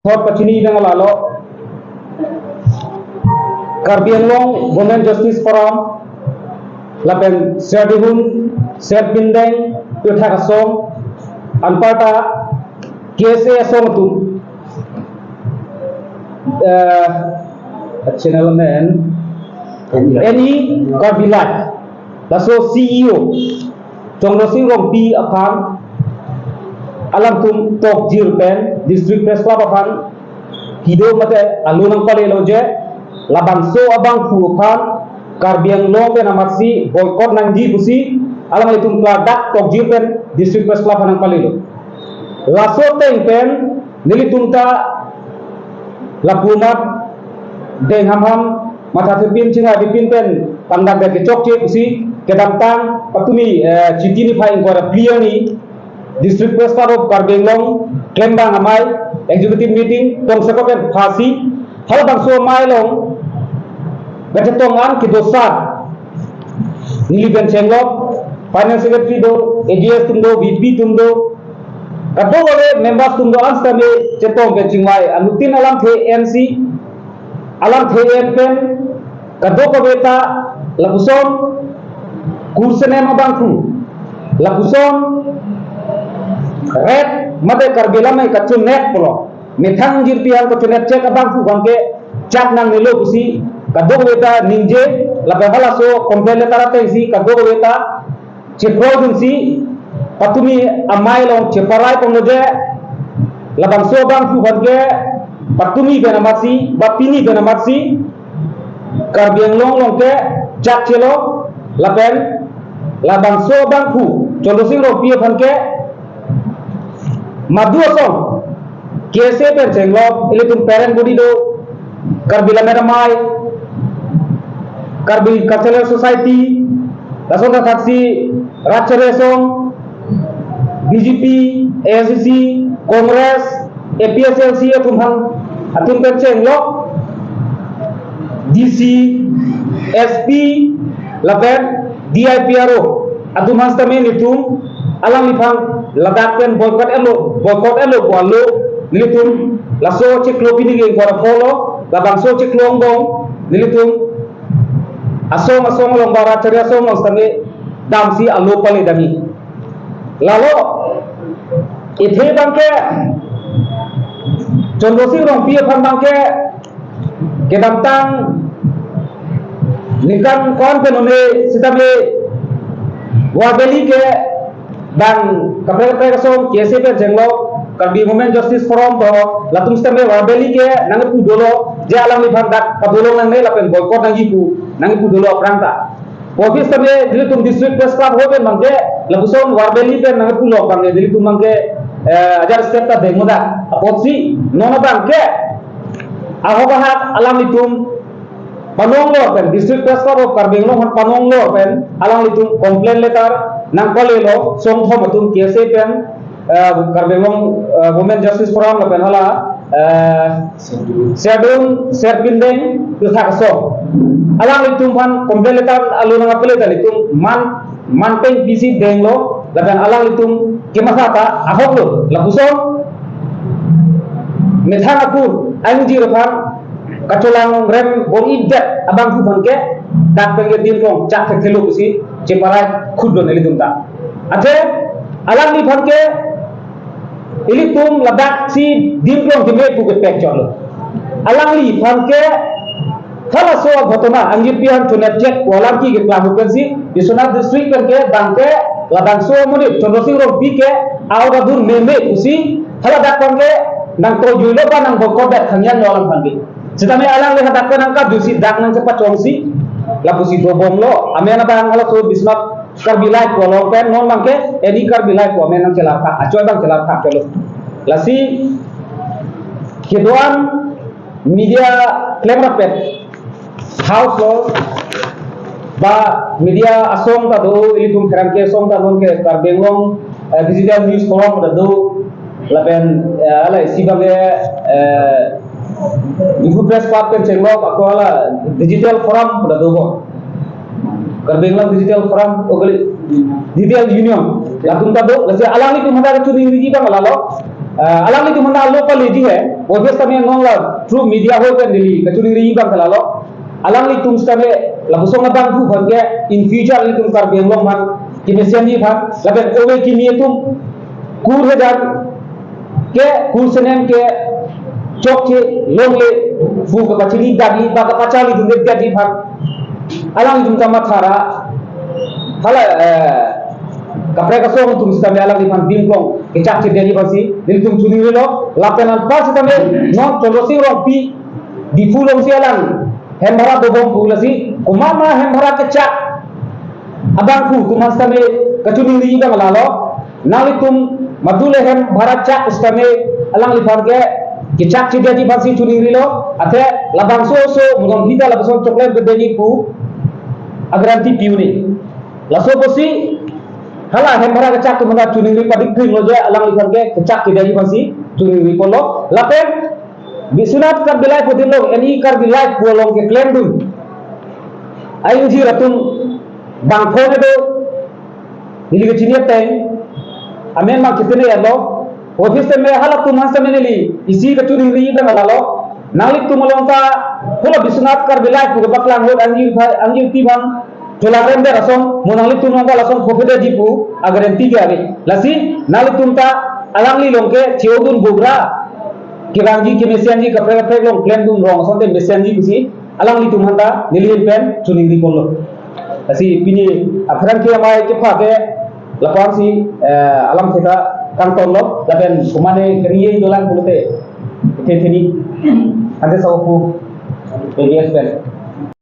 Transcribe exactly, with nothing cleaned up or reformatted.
Hot pachini dang lalo. Karbi Anglong Women Justice Forum, lapen Serdihun, Serpindeng, Pirthak Asong, anparta K S A asong atum, eh, channel nen, N E Karbi Live, laso C E O, Chandra Sing Rongpi aphan, alangtum tokjir pen, District Press Club aphan, kido mate alo nangpalelo je, labangso abangphu aphan, Karbi Anglong pen amatsi boycott nangji pusi, alanglitum klardak tokjir pen, District Press Club aphan nangpalelo. Laso ateng pen, nelitum ta lapu amat deng hamham, matha thepin chingva thepin pen, pangdak dak kechokche pusi, kedamtang patumi, eh, chiti niphai ingkoi ra phli arni, District Press Club of Karbi Anglong, klembang amei, executive meeting, tong sekot pen phasi, halabangso amei along, kachetong an kedo sat, neli pen chenglok, Finance Secretary do, A G S atum do, V P atum do, kadokave members atum do, an sitame chetong pen chingvai, anuttin alamthe ensi, alamthe en pen, kadokave ta, lapuson, kursenem abangphu, lapuson, red, mate Karbi lam kachun nek pulo, methang jirpi aphan kachun nek chek abangphu abangke, chak nangnelo pusi, kadokave ta ningje, lapen halaso complaint letter atengsi, kadokave ta, chekroi-dunsi, patumi amei along cheparai ponglo je, labangso abangphu abangke, patumi pen amatsi, ba pini pen amatsi, Karbi Anglong along ke, chak chelo, lapen, labangso abangphu, Chandra Sing Rongpi aphan ke, madu asong, K S A pen chenglok, ilitum parent body do, Karbi Lammet Amei, Karbi Cultural Society, lason thakthaksi Ratchari Asong, B J P, A I C C, Congress, A P H L C atum aphan, atum pen chenglok, D C, S P, lapen D I P R O atum aphan sitame nelitum alangliphan ladak pen boycott enlo, boycott enlo pu alo, nelitum laso chiklo pini ke ingkoi ra pho lo, labangso chiklo angbong, nelitum asong asong along ba Ratchari Asong along sitame damsi alo pale dami. Lalo, ithe abangke, Chandra Sing Rongpi aphan abangke, kedamtang ningkan ko-an pen un-e sitame verbally ke bang kaprek kaprek asong K S A pen chenglok Karbi Women Justice Forum do latum sitame verbally ke nangpu dolo je alangliphan dak padolong nangne lapen boycott nangji pu nangpu dolo aphrang ta. Office sitame nelitum District Press Club ho pen abangke lapuson verbally pen nangpu lo abangke nelitum abangke, eh, ajar step ta dengmo dak. Apotsi non abangke ahok ahak alanglitum panong lor pen, District Press Club of Karbi Anglong aphan panong lor pen, alanglitum complaint letter nangpalelo, songthom atum K S A pen, eh, Karbi Anglong, eh, Women Justice Forum lapen hala, eh, Serdihun, Serpindeng, Pirthak Asong. Alanglitum aphan complaint letter alo nangpale ta nelitum man, man peng pisi denglo, lapen alanglitum kematha ta ahok lo, lapuson methang akur, angjir aphan, kacholang rem bor-idet abangphu aphan ke, dak pen ke Dimplong chak thekthelo pusi, cheparai khut lo nelitum ta. Athe, alangliphan ke, ilitum ladaksi Dimplong keme pu kepek chot lo. Alangliphan ke, halaso aghotona, angjirpi aphan chun nek chek, walang ki keklang hu pensi, Biswanath District pen ke, bangke, labangso amonit, Chandra Sing Rongpi ke, aur adur meme pusi, haladak aphan ke, nangtoijuilo ba nang boycott dak khangyan lo alangphan ke. Sitame alangli hadak ke nangkap jusi dak nangchepachongsi, lapusi dobomlo, amen abang halaso Biswanath Karbi Live pu along pen non abangke, N E Karbi Live pu amen nangchelarthak, achoi abang chelarthak cholo. Lasi, kedo-an media klemrap pen, house lo, ba media asong ta do, ilitum pherangke asong ta non ke Karbi Anglong, eh, Digital News Forum ta do, lapen, eh, hala isi abangke, eh, District Press Club pen chenglok, ako hala Digital Forum ta do ko. Karbi Anglong Digital Forum, oh, kali, Digital Union, latum ta do, lasi alanglitum hadak chuningri abang lalo. Ah, alanglitum aphan alo paleji he, obvious tame non la through media hoi pen neli kachiningri abang ke lalo. Alanglitum sitame lapuson abangphu aphan ke in future alanglitum Karbi Anglong aphan, kemesen ji aphan, lapen ove kimi atum kur hajar ke, kur senem ke chokche longle pu kapachini dagi ba kapachali dunde dagi aphan alanglitum ta mathara. Hala, eh, kaprek asong atum sitame alangliphan bimplong kechak chedetji aphansi nelitum chiningrilo. Lapen anpar sitame non Chandra Sing Rongpi Diphu alongsi alang hem bhara dobom pu lasi, komat ma hem bhara kechak abangphu atum aphan sitame kachiningri abang lalo. Nanglitum madu le hem bhara chak sitame alangliphan ke kechak chedetji aphansi chiningrilo. Athe labangso oso mo non hita lapuson choklem kedetji pu a-guarantee pi-un-e. Laso apotsi hala hem bhara kechak atum aphan ta chiningri padik krim lo je alangliphan ke kechak kedetji aphansi chiningri ponlo. Lapen Biswanath Karbi Live pudin along, N E Karbi Live pu along keklemdun a-ingjir atum bangphone do, neli kachini ateng, amen mang chitene yalo, office tame halatum aphan sitame neli isi kachiningri abang lalo. Nanglitum along ta hala Biswanath Karbi Live pu kapaklang ahut angjir pha-, angjirpi aphan cholang rem det ason, mo nanglitum along ta lason phophedetji pu a-guarantee ke ave. Lasi nanglitum ta alangli along ke cheodun bugra, kevangji kemesenji kaprek kaprek along klemdun rong asonte mesenji pusi alanglitum aphan ta neli ahin pen chiningri ponlo. Lasi pini aphrang ke amei kepha ke lapu-ansi, eh, alam theta kangtonlo, lapen komatne keriye dolang pulote, the theni, ante sa pu, A B S pen.